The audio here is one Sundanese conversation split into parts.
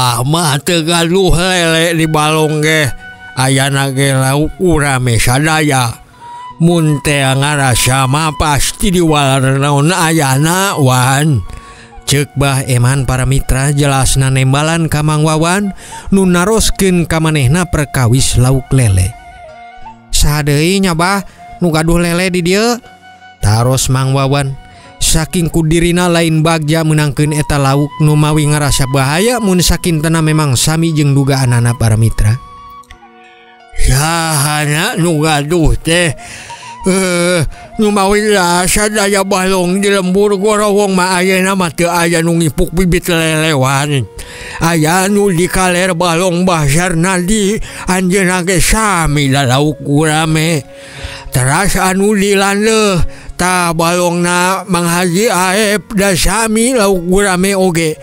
Abah mah teu gaduh lele di balong ge ayana ge lauk urame sadaya. Mun teh ngarasa mah pasti diwalar naon ayana Wan. Ceuk Bah Eman para mitra jelasna nembalan ka Mang Wawan nu naroskeun ka manehna perkawis lauk lele. Saha deui nya Bah nu gaduh lele di dieu? Taros Mang Wawan. Saking kudirina lain bagja meunangkeun eta lauk nu mawi ngarasa bahaya mun sakintena memang sami jeung dugaanana para mitra. Sahana nu gaduh teh nu mawi sadaya balong di lembur gorowong mah ayeuna mah teu aya nu ngipuk bibit lelewan. Aya nu di kaler balong Bah Sarnadi anjeunna ge sami lauk gurame. Teras anu di landeuh ta balongna Mang Haji Aep da sami lauk gurame oge.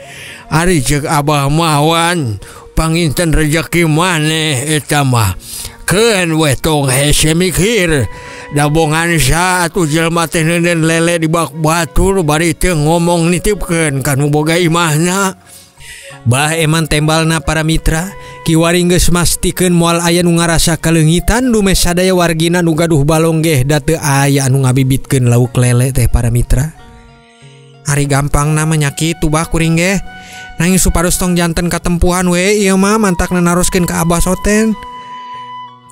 Ari ceuk Abah mah Wan panginten rejeki maneh eta mah. Keun we tong hese mikir. Dabongan atuh jelema teh neuneun lele di bak batur bari teu ngomong nitipkeun ka nu boga imahna. Bah Eman tembalna para mitra kiwari geus mastikeun moal aya nu ngarasa kaleungitan dume sadaya wargina nu gaduh balong geh da teu aya anu ngabibitkeun lauk lele teh para mitra. Ari gampang mah nya kitu bah kuring geh. Nanging supados tong janten katempuhan we ieu mah mantakna naroskeun ka Abah Soten.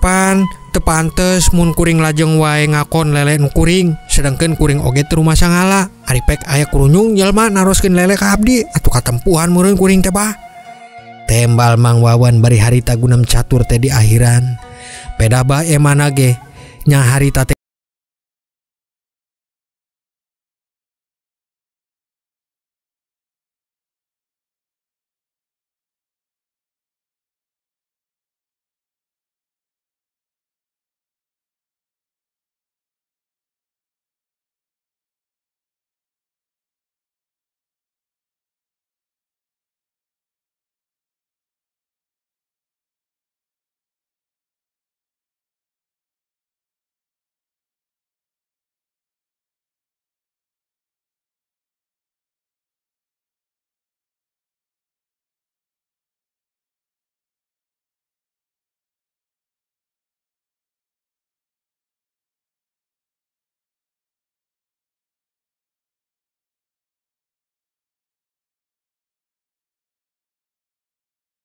Pan teu pantes mun kuring lajeng wae ngakon lele nu kuring sedangkeun kuring oge teu rumasa ngala. Ari pek aya kurunyung jelema naroskeun lele ka abdi atuh katempuhan meureun kuring teh bah. Tembal Mang Wawan bari harita gunam catur teh di akhiran. Pedah Bah Emana ge nya harita teh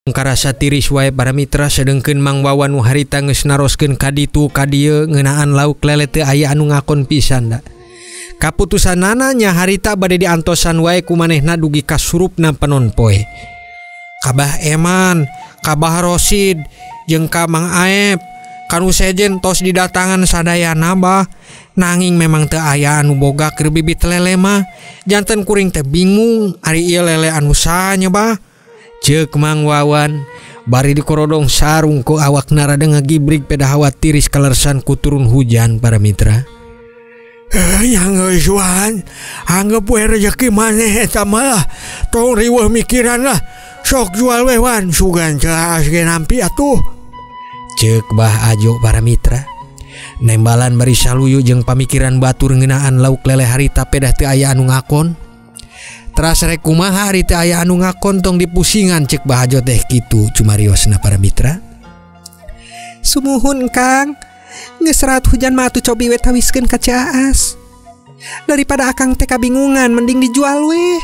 karasa tiris wae para mitra sedengkeun Mang Wawan nu harita geus naroskeun ka ditu ka dieu ngeunaan lauk lele teu aya anu ngakon pisan da. Kaputusanana nya harita bade diantosan wae ku manehna dugi ka surupna panon poe. Ka Bah Eman, ka Bah Rosid jeung ka Mang Aep kanu sejen tos didatangan sadayana bah. Nanging memang teu aya anu boga keur bibit lele mah. Janten kuring teh bingung ari ieu lele anu saha nya bah. Ceuk Mang Wawan bari dikorodong sarung ku awakna rada ngagibrig peda hawa tiris kalersan ku turun hujan para mitra. Yang geus Wan, anggap we rejeki maneh eta mah tong riweuh mikiran lah. Sok jual we Wan, sugan caas ge nampi atuh. Ceuk Bah Ajo para mitra. Nembalan bari saluyu jeung pamikiran batur ngeunaan lauk lele harita pedah teu aya anu ngakon. Teras rek kumaha ari teu aya anu ngakon tong dipusingan ceuk Bah Ajo teh kitu cumariosna para mitra. Sumuhun Kang, geus serat hujan mah atuh cobi we tawiskeun ka Caas. Daripada akang teh kabingungan mending dijual we.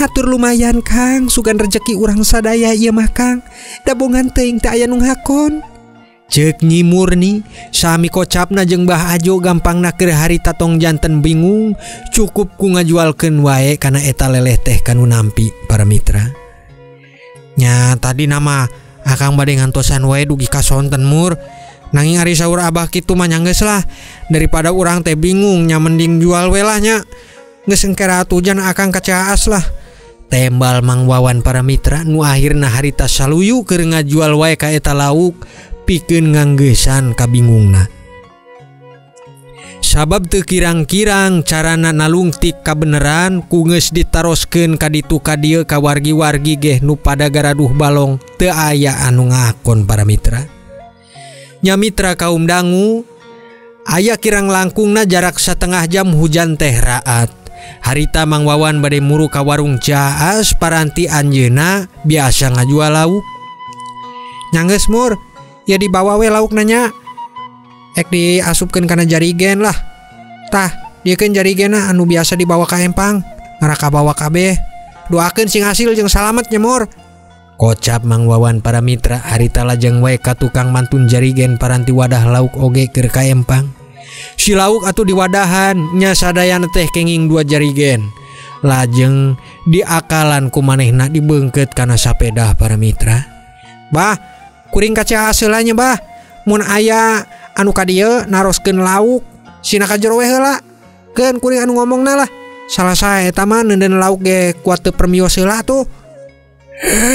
Hatur lumayan Kang, sugan rejeki urang sadaya ieu mah Kang. Dabongan teuing teh aya nu ngakon. Ceuk Nyi Murni sami kocapna jeung Bah Ajo gampangna keur harita tong janten bingung cukup ku ngajualkeun wae kana eta leleh teh kanu nampi para mitra. Nya tadi nama akang bade ngantosan wae dugi ka sonten mur. Nanging ari saur abah kitu mah nya geus lah daripada urang teh bingung nya mending jual we lah nya. Geus engke hujan akang ka Caas lah. Tembal Mang Wawan para mitra nu akhirna harita saluyu keur ngajual wae ka eta lauk pikeun nganggeusan kabingungna. Sabab teu kirang-kirang carana nalungtik kabeneran ku geus ditaroskeun ka ditu ka dieu ka wargi-wargi geh nu pada garaduh balong teu aya anu ngakon para mitra. Nya mitra kaum dangu aya kirang langkungna jarak setengah jam hujan teh raat. Harita Mang Wawan bade muru ka warung Caas paranti anjeuna biasa ngajual lauk. Nyanggeus mur, ya dibawa we lauk nanya. Ek diasupkeun kana jarigen lah. Tah, diekeun jarigena anu biasa dibawa ka empang, ngaraka bawa kabeh. Doakeun sing hasil jeung salamet nya mur. Kocap Mang Wawan para mitra harita lajeng wae ka tukang mantun jarigen paranti wadah lauk oge keur ka empang. Si lauk atuh diwadahan nya sadayana teh kenging 2 jarigen. Lajeng diakalan ku manehna dibeungkeut kana sapedah para mitra. Bah, kuring ka Caas heula nya bah. Mun aya anu ka dieu naroskeun lauk, sina ka jero we heula. Keun kuring anu ngomongna lah. Salah sae eta mah neunden lauk ge kuat teu permios heula atuh.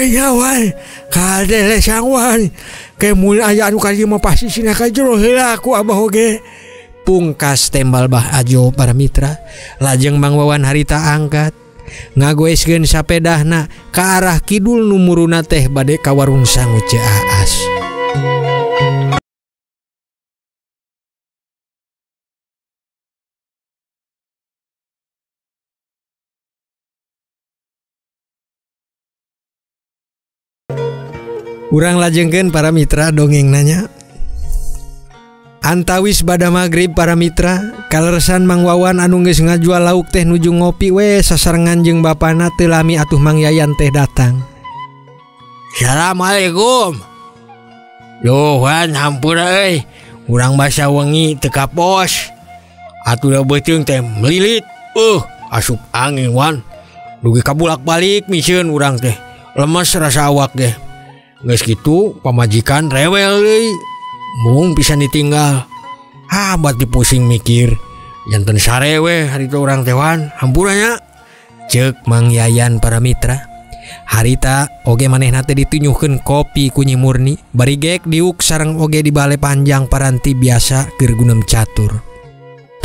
Ya wan, kade lesang wan. Ke mun aya anu ka dieu mah pasti sina ka jero heula ku abah oge. Pungkas tembal Bah Ajo para mitra. Lajeng Mang Wawan harita angkat ngagoeskeun sapedahna ka arah kidul nu muruna teh bade ka warung sangu Caas. Urang lajengkeun para mitra dongeng nanya. Antawis bada magrib para mitra, kaleresan Mang Wawan anu geus ngajual lauk teh nuju ngopi we sasarengan jeung bapana teu lami atuh Mang Yayan teh datang. Assalamualaikum. Duh wan hampura euy, urang basa wengi teu ka pos. Atuh da beuteung teh melilit. Asup angin wan. Dugi ka bulak-balik misieun urang teh. Lemes rasa awak teh. Geus kitu pamajikan rewel deui. Mung pisan ditinggal. Ah, bat dipusing mikir. Janten sare we harita urang teh wan, hampura nya. Ceuk Mang Yayan para mitra. Harita oge manehna teh ditunyuhkeun kopi ku Nyi Murni, bari gek diuk sareng oge di bale panjang paranti biasa keur gunem catur.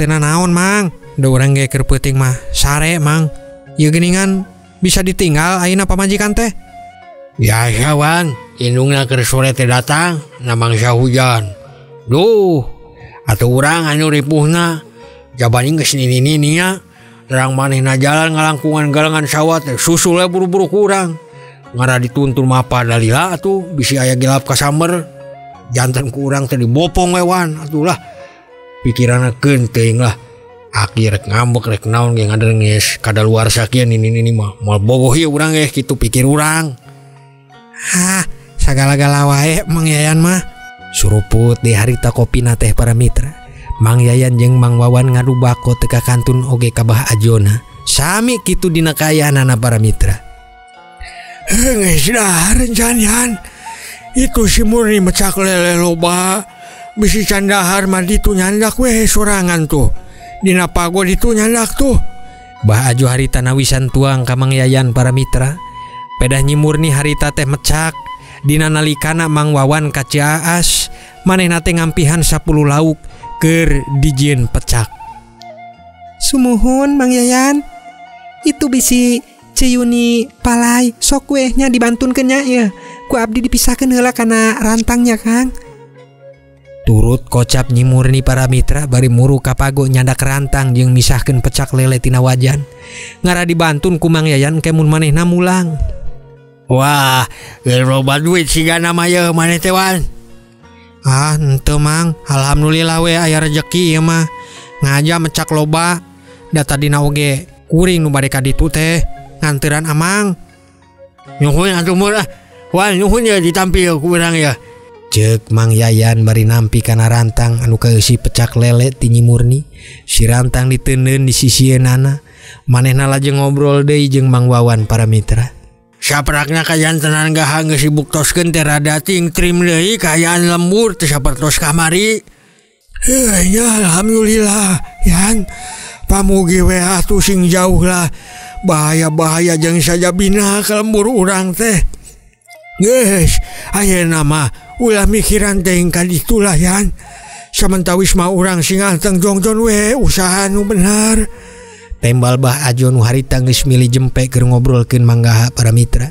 Teu nanaon Mang, da urang ge keur peuting mah sare Mang. Ieu geuningan bisa ditinggal ayeuna pamajikan teh. Biasa wan, indungna keur sore teh datang, na mangsa hujan. Duh, atuh urang anu ripuhna, jabani geus nini-nini nya. Terang manehna jalan ngalangkungan galengan sawah teh susul we buru-buru ku urang. Ngara dituntun mapa dalila atuh bisi aya gelap kasamber. Janten ku urang teh dibopong we wan, atuh lah. Pikiranna keun teuing lah. Aki rek ngambek rek naon ge ngadenges kadaluarsa kieu nini-nini mah. Moal bogoh ieu urang ge kitu pikir urang. Hah, sagala-gala wae Mang Yayan mah. Suruput di harita kopina teh para mitra. Mang Yayan jeung Mang Wawan ngadu bako teu ka kantun oge ka Bah Ajona. Sami kitu dina kaayaanana para mitra. Geus dahar rencan. Itu si Murni mecak lele loba. Bisi can dahar mah ditu nyandak we sorangan tuh. Dina pago ditu nyandak tuh. Bah Ajo harita nawisan tuang ka Mang Yayan para mitra. Pedah Nyi Murni harita teh mecak. Dina nalikana Mang Wawan ka Ciaas, manehna teh ngampihan 10 lauk keur dijieun pecak. Sumuhun Mang Yayan, itu bisi Ceyuni palai sok weh nya dibantunkeun nya ieu. Ku abdi dipisahkeun heula kana rantangnya Kang. Turut kocap Nyi Murni para mitra bari muru ka pago nyandak rantang jeung misahkeun pecak lele tina wajan. Ngara dibantun ku Mang Yayan ke mun manehna mulang. Wah, loba duit sigana mah yeuh maneh teh wan. Ah, henteu Mang, alhamdulillah we aya rejeki ieu mah. Ngaja mecak loba, da tadina oge kuring nu bade ka ditu teh nganteran amang. Nuhun atuh mur ah. Wan nuhun ye ditampi ku urang ye. Ceuk Mang Yayan bari nampi kana rantang anu kaeusi pecak lele ti Nyi Murni. Si rantang diteundeun di sisieunana. Manehna lajeng ngobrol deui jeung Mang Wawan para mitra. Saprakna kajantenan gaha geus dibuktoskeun teh rada ting trim deui kaayaan lembur teh sapertos kamari. Heuh nya alhamdulillah Yan. Pamugi we atuh sing jauh lah. Bahaya-bahaya jeung sajabina ka lembur urang teh. Geus ayeuna mah ulah mikiran teh ka ditu lah Yan. Samentawis mah urang sing anteng jongjon we usaha nu bener. Tembal Bah Ajo nu harita geus milih jempe keur ngobrolkeun Manggaha para mitra.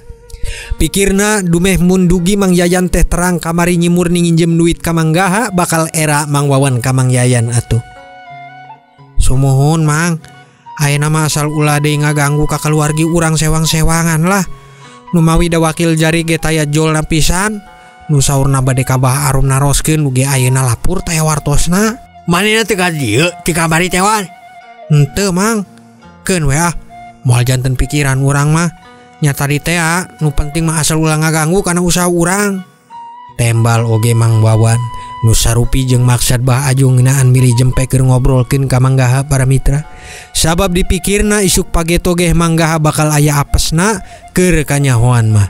Pikirna dumeh mun dugi Mang Yayan teh terang kamari Nyi Murni nginjem duit ka Manggaha bakal era Mang Wawan ka Mang Yayan atuh. Sumuhun Mang, Ayeuna mah asal ulah deui ngaganggu ka keluargi urang sewang-sewangan lah. Nu mawi da wakil jari ge taya jolna pisan. Nu saurna bade ka Bah Arum naroskeun nu ge ayeuna lapur taya wartosna. Manehna teu ka dieu ti kamari teh Wan? Henteu Mang. Keun we ah. Moal janten pikiran urang mah. Nya tadi teh ah, nu penting mah asal ulah ngaganggu kana usaha urang. Tembal oge Mang Wawan nu sarupi jeung maksad Bah Ajo ngeunaan milih jempe keur ngobrolkeun ka Manggaha para mitra. Sabab dipikirna isuk pageto geh Manggaha bakal aya apesna keur kanyahoan mah.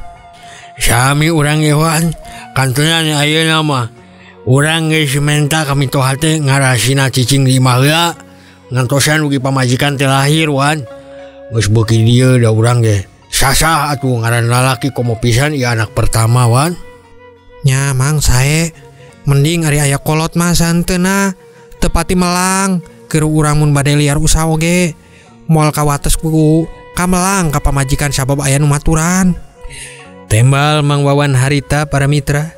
Sami urang ge Wan, kantunan ayeuna mah urang geus menta ka mitoha teh ngarasina cicing di imah heula ngantosan ugi pamajikan teh lahir Wan. Geus beuki dieu da urang ge sasah atuh ngaran lalaki komo pisan ieu anak pertama Wan. Nya Mang sae mending ari aya kolot mah santeuna tepati melang keur urang mun bade liar usaha oge moal kawates ku kamelang ka pamajikan sabab aya nu maturan. Tembal Mang Wawan harita para mitra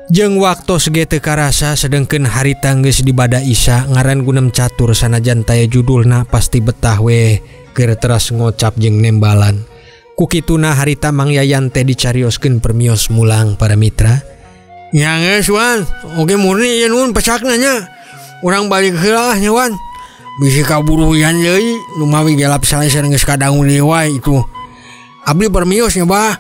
jeung waktos ge teu karasa sedengkeun harita geus dibada Isa ngaran gunem catur sanajan taya judulna pasti betah we keur teras ngocap jeung nembalan. Ku kituna harita Mang Yayan teh dicarioskeun permios mulang para mitra. Nya geus Wan, oge murni ieu nuhun pecakna nya. Urang balik heula nya Wan. Bisi kaburu hujan deui, nu mawi gelap saleser geus kadangu deui wae itu. Abdi permios nya Bah.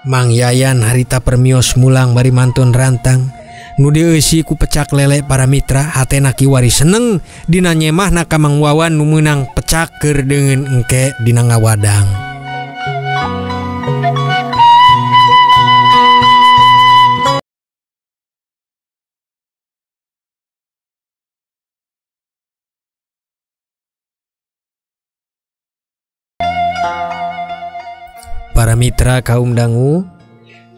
Mang Yayan harita permios mulang bari mantun rantang. Nu dieusi ku pecak lele para mitra hatena kiwari seneng dina nyemahna ka Mang Wawan nu meunang pecak keur deungeun engke dina ngawadang. Para mitra kaum dangu,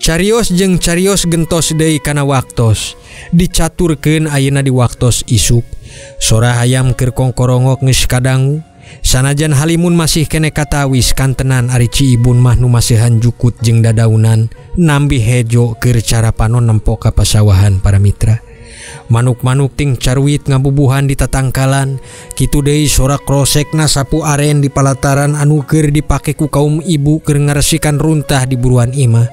carios jeung carios gentos deui kana waktos, dicaturkeun ayeuna di waktos isuk. Sora hayam keur kongkorongok geus kadangu, sanajan halimun masih kene katawis kantenan ari Ci Ibun mah nu masihan jukut jeung dadaunan nambi hejo keur cara panon nempo ka pasawahan para mitra. Manuk-manuk ting caruit ngabubuhan di tatangkalan, kitu deui sora krosekna sapu aren di palataran anu keur dipake ku kaum ibu keur ngaresikan runtah di buruan imah.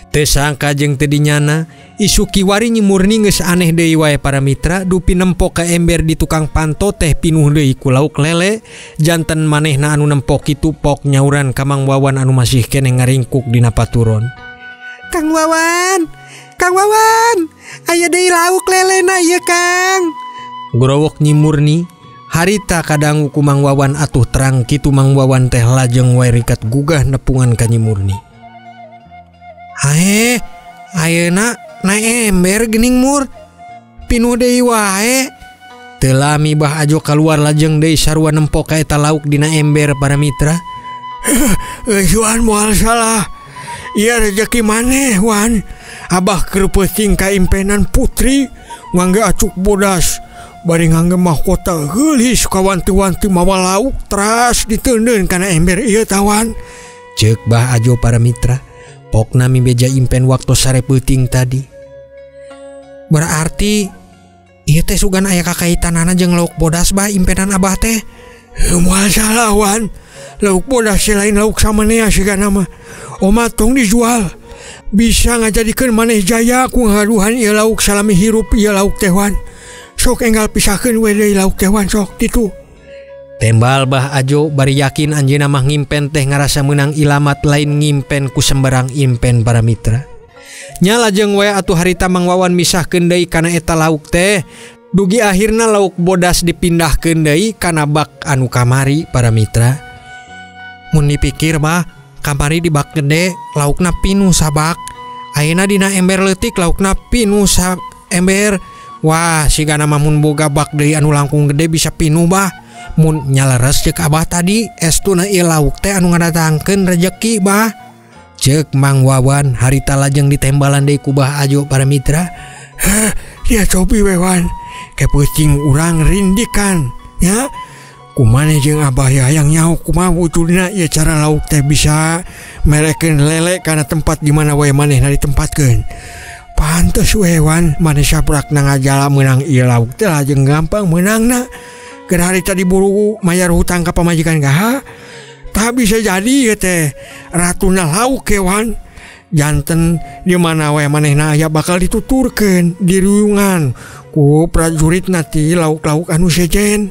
Teu sangka jeung teu dinyana, isu kiwari Nyi Murni geus aneh deui wae para mitra, dupi nempo ka ember di tukang panto teh pinuh deui ku lauk lele, janten manehna anu nempo kitu pok nyauran ka Mang Wawan anu masih keneh ngaringkuk dina paturon. Kang Wawan, Kang Wawan, aya deui lauk lelena ieu Kang. Gorowok Nyi Murni harita kadangu ku Mang Wawan atuh terang kitu Mang Wawan teh lajeng wae rikat gugah nepungan ka Nyi Murni. Hae, ayeuna nae ember geuning mur. Pinuh deui wae. Teu lami Bah Ajo kaluar lajeng deui sarua nempo ka eta lauk dina ember para mitra. Geus Wan moal salah. Ieu rezeki maneh Wan. Abah keur peuting ka impenan putri ngangge acuk bodas bari ngangge mahkota geulis kawanti-wanti mawa lauk teras diteundeun kana ember ieu tawan. Ceuk Bah Ajo para mitra, pokna mibeja impen waktu sare peuting tadi. Berarti ieu teh sugan aya kakaitanana jeung lauk bodas bah impenan abah teh. Moal salah Wan. Lauk bodas lain lauk samanea sigana mah. Oma tong dijual. Bisa ngajadikeun maneh jaya ku ngaduhan ieu lauk salami hirup ieu lauk teh Wan. Sok enggal pisahkeun we deui lauk teh Wan sok kitu. Tembal Bah Ajo bari yakin anjeunna mah ngimpen teh ngarasa meunang ilamat lain ngimpen ku sembarang impen para mitra. Nya lajeng we atuh harita Mang Wawan misahkeun deui kana eta lauk teh. Dugi akhirna lauk bodas dipindahkeun deui kana bak anu kamari para mitra. Mun dipikir mah kamari di bak gede laukna pinuh sabak. Ayeuna dina ember leutik laukna pinuh sa ember. Wah, sigana mah mun boga bak deui anu langkung gede bisa pinuh bah. Mun nyaleres ceuk abah tadi estuna ieu lauk teh anu ngadatangkeun rejeki bah. Ceuk Mang Wawan harita lajeng ditembalan deui ku Bah Ajo para mitra. Heh, dia cobi we Wan. Kepeuting urang rindikan ya. Kumaha jeung abah ya hayang nyaho kumaha wujudna ieu cara lauk teh bisa merekeun lele kana tempat di mana wae manehna ditempatkeun. Pantes we Wan, maneh saprakna ngajala meunang ieu lauk teh lajeng gampang meunangna. Keur harita diburu mayar hutang ka pamajikan gaha. Tah bisa jadi ieu teh ratuna lauk kewan. Janten di mana we manehna aya bakal dituturkeun diruyungan ku prajuritna ti lauk-lauk anu sejen.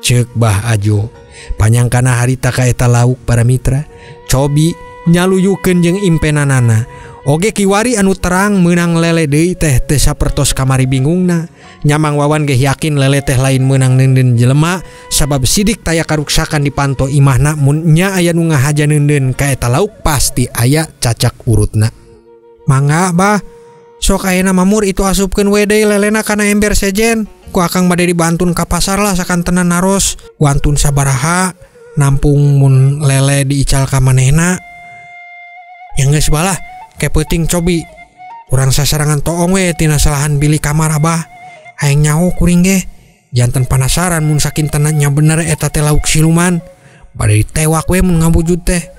Ceuk Bah Ajo panyangkana harita ka eta lauk para mitra cobi nyaluyukeun jeung impenanana. Oge kiwari anu terang meunang lele deui teh teu sapertos kamari bingungna. Nyamang Wawan ge yakin lele teh lain meunang neundeun jelema sabab sidik taya karuksakan dipanto imahna mun nya aya nu ngahaja neundeun ka eta lauk pasti aya cacak urutna. Mangga bah, sok ayeuna mamur itu asupkeun we deui lelena kana ember sejen. Ku akang bade dibantun ka pasar lah sakantenan naros. Wantun sabaraha nampung mun lele diical ka manehna. Yang geus balah kepeuting cobi. Urang sasarangan toong we tina salahan bilik kamar abah. Hayang nyaho kuring ge. Janten panasaran mun sakintenan nya bener eta teh lauk siluman. Bade ditewak we mun ngabujud teh.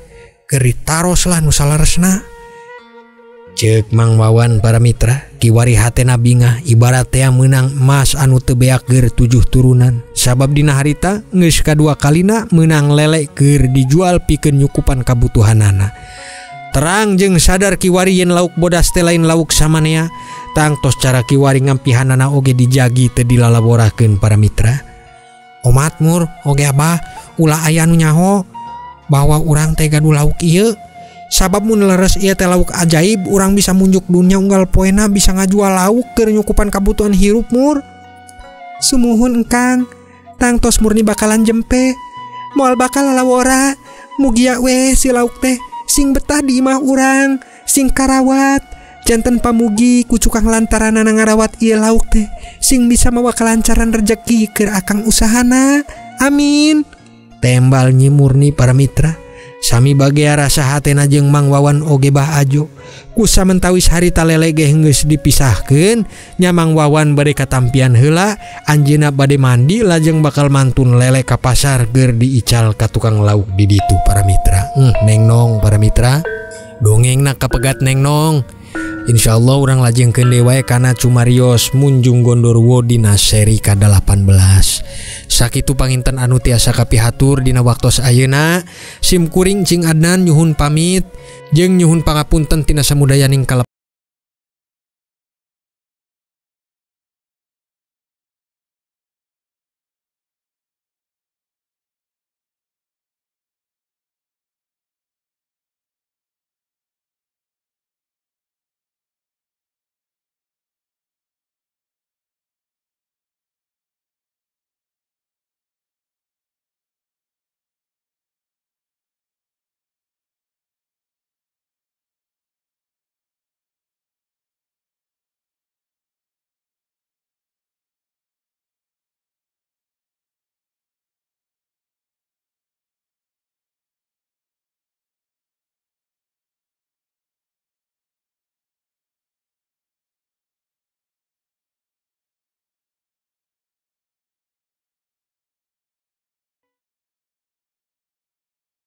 Keur ditaros lah nu salaresna. Ceuk Mang Wawan para mitra kiwari hatena bingah ibarat tea meunang emas anu teu beak keur 7 turunan. Sabab dina harita geus kadua kalina meunang lele keur dijual pikeun nyukupan kabutuhanana. Terang jeung sadar kiwari yen lauk bodas teh lain lauk samanea. Tangtos cara kiwari ngampihanana oge dijagi teu dilalaborakeun para mitra. Omat mur oge abah ulah aya nu nyaho bahwa urang teh gaduh lauk ieu. Sabab mun leres ieu teh lauk ajaib urang bisa munjuk dunya unggal poena bisa ngajual lauk keur nyukupan kabutuhan hirup mur. Sumuhun engkang tangtos murni bakalan jempe. Moal bakal lalawora mugia we si lauk teh sing betah di imah urang sing karawat. Janten pamugi ku cukang lantaranana ngarawat ieu lauk teh sing bisa mawa kelancaran rejeki keur akang usahana. Amin. Tembal Nyi Murni para mitra sami bagea rasa hatena jeung Mang Wawan oge Bah Ajo. Ku samentawis harita lele ge geus dipisahkeun nya Mang Wawan bade katampian heula anjeunna bade mandi lajeng bakal mantun lele ka pasar keur diical ka tukang lauk di ditu para mitra. Neng nong para mitra dongengna kapegat neng nong. Insyaallah urang lajengkeun deui wae kana cumarios Munjung Gondorwo dina seri ka-18. Sakitu panginten anu tiasa kapihatur dina waktos ayeuna. Sim kuring Cing Adnan nyuhun pamit jeung nyuhun pangapunten tina samudayaning kalep